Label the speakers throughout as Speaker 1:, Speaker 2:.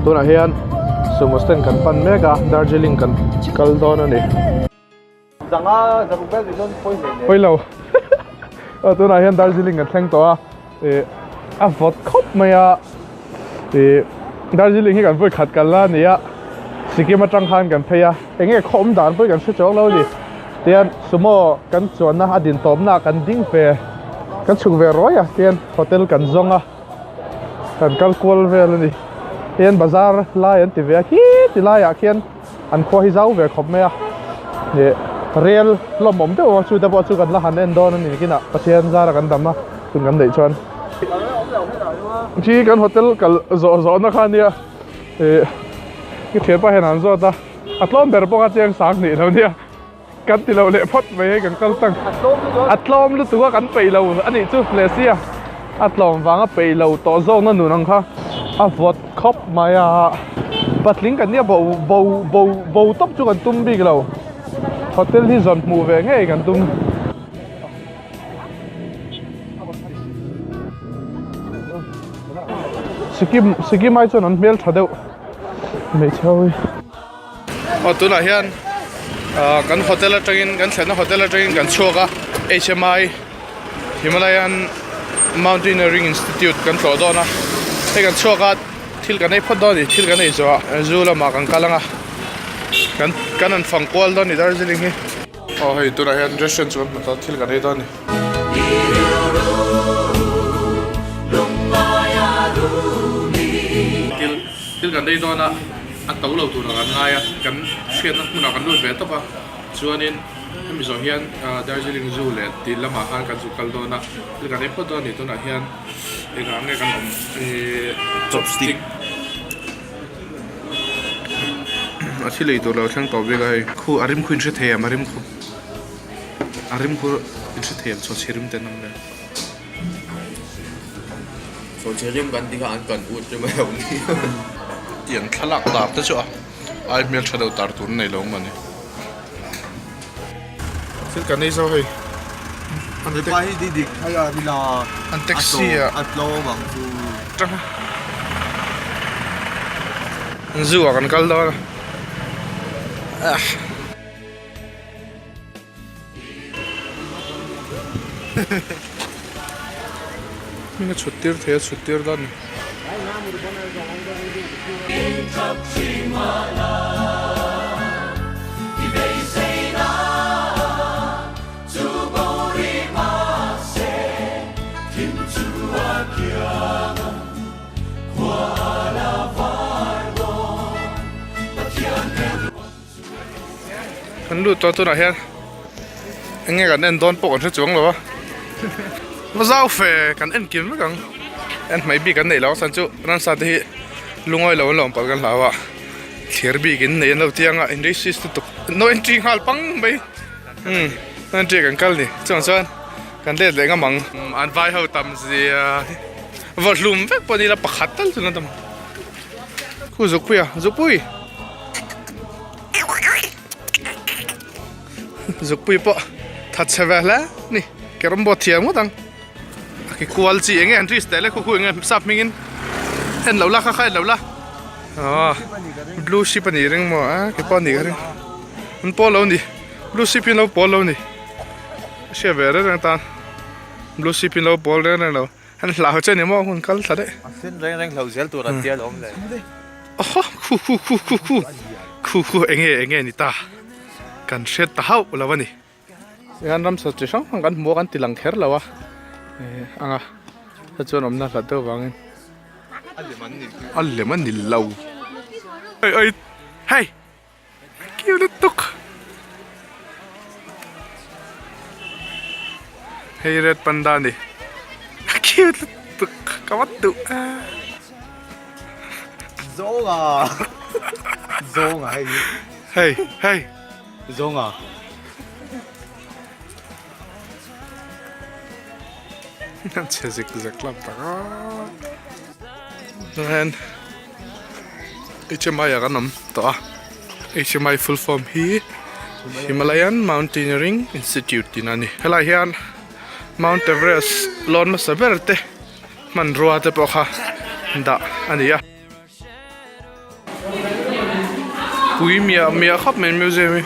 Speaker 1: Tunah hian sumo stand kan pan mek a, Darjeeling kan kal dawn a ni.
Speaker 2: Zanga zaruk vel tih chuan pawi hle hle.
Speaker 1: Pawi lo. Aw tunah hian Darjeeling kan thleng tawh a, ih a vawt khawp mai a, ih Darjeeling hi kan vawi khat kal la a ni a, Sikkim atang khan kan phei a, eng nge khaw awm dan pawh hi kan hre chuang lo a ni. Tihian sumo kan chuanna a din tawpna ah kan ding ve, kan chhuk ve ruai a, tihian hotel kan zawng a, kan kal kual vel a ni. Tihian bazar lai an ti ve a, khi ti laiah khian an khua hi zau ve khawp mai a, ih rel hlawm awm deuh a chute pawh chu kan la han en dawn a ni kinah Pathian zara kan dam a hun kan neih chuan. Khi kan hotel kal zawh zawhna kha a nia, ih ka thianpa hian an zawt a. A tlawm ber bawk a chiang sang nih lo nia kan ti lo leh phawt mai hei kan kal tang a tlawm lutuk a kan peih lo a nih chu leh sia a tlawm vang a peih lo tawh zawk na nun ang kha a vawt khawp mai a patling kan nia bo bo bo bo tawp chu kan tum bik lo hotel hi zawn hmuh ve ngei kan tum. Sikkim Sikkim ai chuan an hmel tha deuh hmeichhe ho hi. Aw tunah hian ah kan hotel atangin kan thlenna hotel atangin kan chhuak a H_M_I Himalayan Mountaineering Institute kan tlawh dawn a hei kan chhuak a thil kan ei phawt dawn a ni thil kan ei zawh ah zoo lamah kan kal ang a kan kan han fang kual dawn a ni Darjeeling hi. Aw hei tunah hian restaurant chu kan hmu ta thil kan ei dawn a ni. Thil thil kan ei dawn a a to lo tur ah kan ngai a kan hriatna hmunah kan lut ve tawp a chuanin hemi zawh hian Darjeeling zoo leh tih lamah khan kan zuk kal dawn a thil kan ei phawt dawn a ni tunah hian engah nge kan awm ihh chopstick. A thil ei tur lo thleng tawh bik a hei khu a rim khu in hre thei em a rim khu a rim khu in hre thei em chawchhe rim te an awm ve.
Speaker 2: Chawchhe rim kan tih kha an kan ut chu mai lo ni.
Speaker 1: Tiang thlalak tar te chu a ai hmel tha deuh tar tur an nei lo ang mawni. Thil kan ei zo hei.
Speaker 2: An pa hi di dik thai a ni la.
Speaker 1: An taxi a.
Speaker 2: A tlawm ang chu.
Speaker 1: Tang. An zoo ah kan kal dawn a. Ah. Hming a chhut tir thei a chhut tir dawn a ni. Kan lut tawh tunah hian eng nge kan en dawn pawh kan hre chuang lo a va zau fe kan en kim vek ang en hmai bik an neih loh chuan chu ramsa te hi lungawi lo an lo awm palh kan hlau a thir bik in nei an lo tiang a in racist lutuk no entry nghal pang mai umm no entry ah kan kal ni chuvang chuan kan let leh ngam ang an vai ho tam zia hi va hlum vek pawh ni ila pakhat tal chu an tam khu zukpui a zukpui. Zukpui pawh that chhe ve hle ni carrom board thiam ngawt ang a ki kual chi enge an twist leh khu khu enge sap hmingin en lo la kha kha en lo la ah blue ship a nih ring maw a ke pawh a nih ka ring an pawl lo ni blue ship hi an lo pawl lo ni a hria ve reng reng tan blue ship hi an lo pawl reng reng lo an hlau che ni maw hun kal thla daih
Speaker 2: a sen reng reng hlo zel tur an tia lo awm le
Speaker 1: Aw khu khu khu khu khu khu khu enge enge ni ta kan hriat ta hauh lo a ni hian ramsa chi hrang hrang kan hmu a kan ti lang kher lo a eh anga hei chuan awmna hlat deuh vangin a lem a ni lo oi oi hei kiu lutuk hei red panda a ni a cute lutuk ka va duh a.
Speaker 2: Zawnga Zawnga hei hi
Speaker 1: Hei hei
Speaker 2: Zawnga
Speaker 1: An chhe zik zek lam tak a Chuan HMI ah kan awm tawh a HMI full form hi Himalayan Mountaineering Institute tihna a ni helaiah hian Mount Everest lawn hmasa ber te hmanrua te pawh kha dah a ni a. Pui miah miah khawp mai museum hi.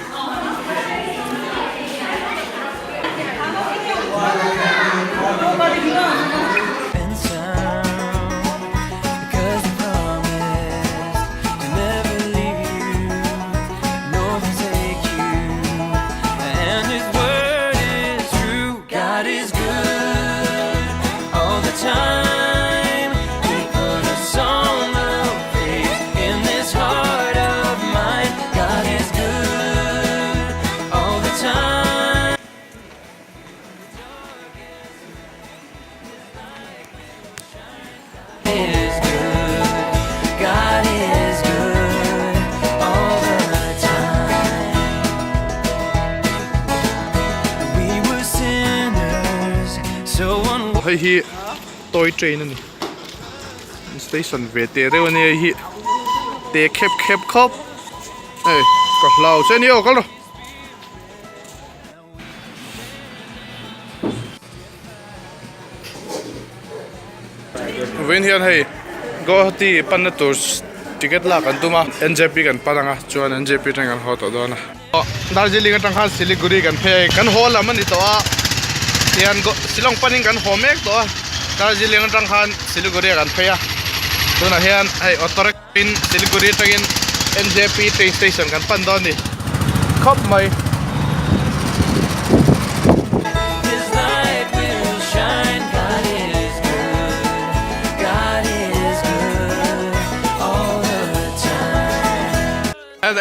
Speaker 1: Hei hi toy train a ni station ve teh reuh a nia hei hi te khep khep khawp hei ka hlau che a ni aw kal rawh. Vawiin hian hei Guwahati panna tur ticket lak an tum a N J P kan pan ang a chuan N J P atangin kan haw tawh dawn a. Darjeeling atang khan Siliguri kan phei a kan haw lam a ni tawh a tihian Shillong panin kan haw mek tawh a Darjeeling atang khan Siliguri ah kan phei a tunah hian hei auto rickshaw in Siliguri atangin N J P train station kan pan dawn a ni khawp mai.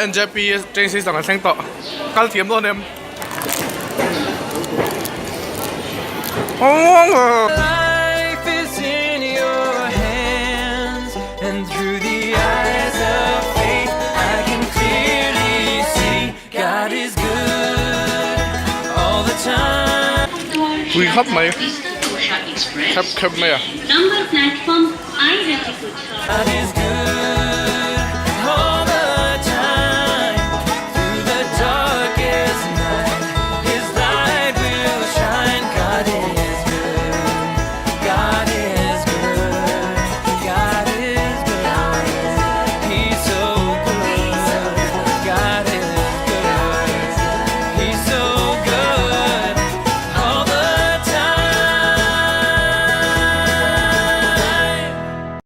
Speaker 1: NJP train station kan thleng tawh kal thiam dawn em. Pui khawp mai khep khep mai a.